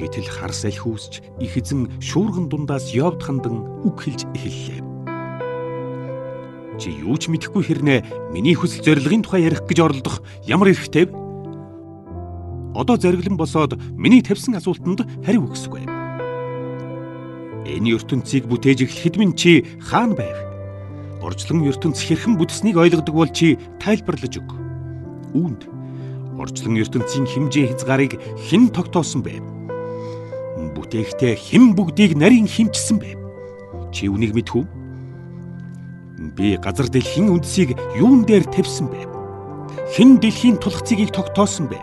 Гэтэл харс аль хүүсч их эзэн шуурган дундаас Йовд хандан үг хэлж эхэллээ. Чи юу ч мэдэхгүй хэрнээ миний хүсэл зорилгын тухай ярих гэж оролдох ямар эрхтэй вэ? Одоо зориглон босоод миний тавьсан асуултанд хариу өгсөгүй. Энэ ертөнцийг бүтээж эхлэхэд минь чи хаана байв? Орчлон ертөнц хэрхэн бүтснийг ойлгодог бол чи тайлбарлаж өг. Үүнд орчлон ертөнцийн хэмжээ хязгаарыг хэн тогтоосон бэ? Бүтээхдээ хэн бүгдийг нарийн хэмжсэн бэ? Чи үүнийг мэдэх үү? Би газар дэлхийн үндсийг юун дээр тавьсан бэ? Хэн дэлхийн тулгцыг тогтоосон бэ?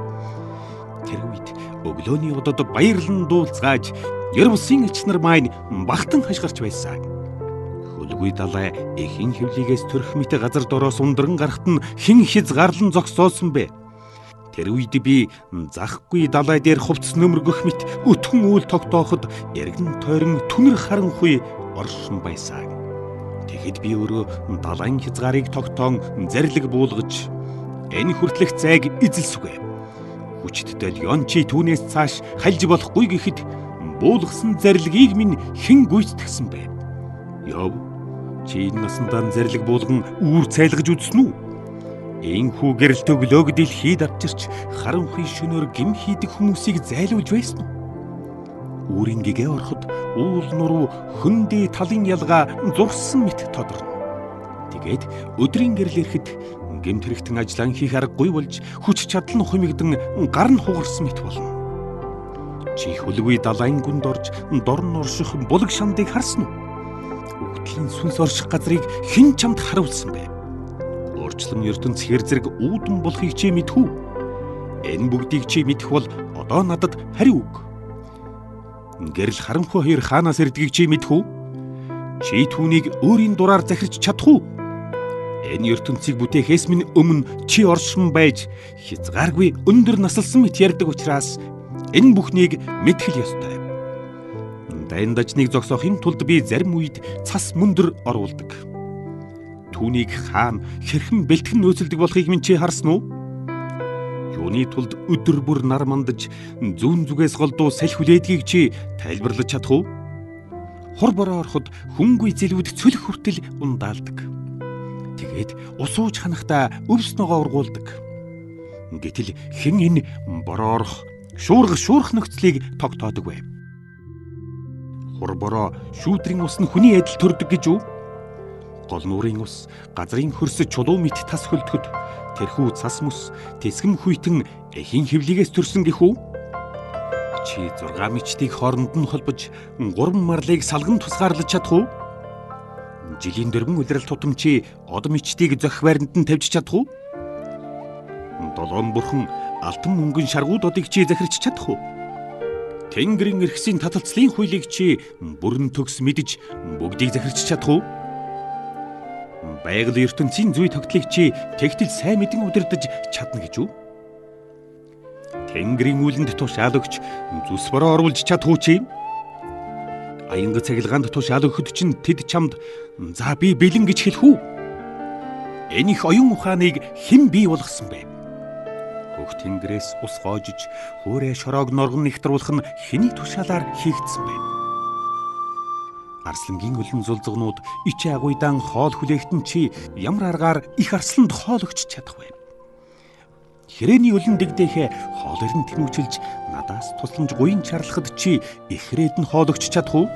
Тэр үед өглөөний одод баярлан дуулцгааж, ер бусын элч нар маань багтан хашгирч байсан. Хөлгүй далай эхийн хөвлийгээс төрөх мэт газар дороос ундран гарахт нь хэн хязгаарлан зогсоосон бэ? Тэр үед би захгүй далай дээр хувцас нөмөргөх мэт өтгөн үйл тогтооход эргэн тойрон түнэр харанхуй оршин байсан. Тэгэхэд би өөрөө далайн хязгаарыг тогтоон зарлиг буулгаж энэ хүртэлх зайг эзэлсүгэ. Хүчит долгион чи түүнээс цааш хальж болохгүй гэхэд буулгасан зарлигийг минь хэн гүйцэтгсэн бэ? Йов, чи энэ насандаа зарлиг буулган үүр цайлгаж үзсэн үү? Энхүү гэрэлт өглөөг дэлхийд авчирч харанхуй шөнөөр гим хийдэг хүмүүсийг зайлуулж байсан уу? Үүрийн гэгээ ороход уул нуруу хөндий талын ялгаа зурсан мэт тодорно. Тэгээд өдрийн гэрэл ирэхэд гэмт хэрэгтэн ажиллаан хийх аргагүй болж хүч чадал нь хумигдан гар нь хугарсан мэт болно. Чи хөлгүй далайн гүнд орж дорн орших булаг шамдыг харсан уу? Өгдлийн сүнс орших газрыг хэн чамд харуулсан бэ? Урчлан ертөнц хэр зэрэг үүдэн болохыг чи мэдэх үү? Энэ бүгдийг чи мэдэх бол одоо надад хариу өг. Гэрэл харанхуй хоёр хаанаас ирдгийг чи мэдэх үү? Чи түүнийг өөрийн дураар захирч чадах уу? Энэ ертөнцийг бүтээхээс минь өмнө чи оршин байж хязгааргүй өндөр насалсан мэт ярьдаг учраас энэ бүхнийг мэдэх л ёстой. Дайн дажныг зогсоохын тулд би зарим үед цас мөндөр оруулдаг. Түүнийг хаан хэрхэн бэлтгэн нөөцөлдөг болохыг минь чи харсан уу? Юуны тулд өдөр бүр нар мандаж зүүн зүгээс голдуу салхи хүлээдгийг чи тайлбарлаж чадах уу? Хур бороо ороход хүнгүй зэлүүд цөлх хүртэл ундаалдаг. Тэгээд ус ууж ханахдаа өвс ногоо ургуулдаг. Гэтэл хэн энэ бороо орох шуурга шуурх нөхцөлийг тогтоодог вэ? Хур бороо шүүдрийн ус нь хүний адил төрдөг гэж үү? Гол нуурын ус газрын хөрс чулуу мэт тас хөлдөхөд тэрхүү цас мөс тэсгэм хүйтэн эхийн хөвлийгээс төрсөн гэх үү? Чи 6 мичдийг хооронд нь холбож 3 марлыг салган тусгаарлаж чадах уу? Жилийн 4 улирал тутам чи од мичдийг зохих байранд нь тавьж чадах уу? 7 бурхан алтан мөнгөн шаргууд одыг чи захирч чадах уу? Тэнгэрийн эрхсийн таталцлын хуулийг чи бүрэн төгс мэдэж бүгдийг захирч чадах уу? Байгаль ертөнцийн зүй тогтлыг чи тэгтэл сайн мэдэн удирдах чадна гэж үү? Тэнгэрийн үлэнд тушаал өгч зүс бороо оруулж чадах уу чи? Аянга цахилгаанд тушаал өгөхөд чинь тэд чамд за би бэлэн гэж хэлэх үү? Энэ их оюун ухааныг хэн бий болгосон бэ? Хөх тэнгэрээс ус гоожиж хөөрэй шороог норгон нэгтруулах нь хэний тушаалаар хийгдсэн бэ? Арслангийн өлөн зулзгнууд ичээ агуйдаан хоол хүлээхэд нь чи ямар аргаар их арсланд хоол өгч чадах вэ? Хэрээний өлөн дэгдээхээ хоол эрен тэнүүчилж надаас тусламж гуйн чарлахад чи ихрээд нь хоол өгч чадах уу?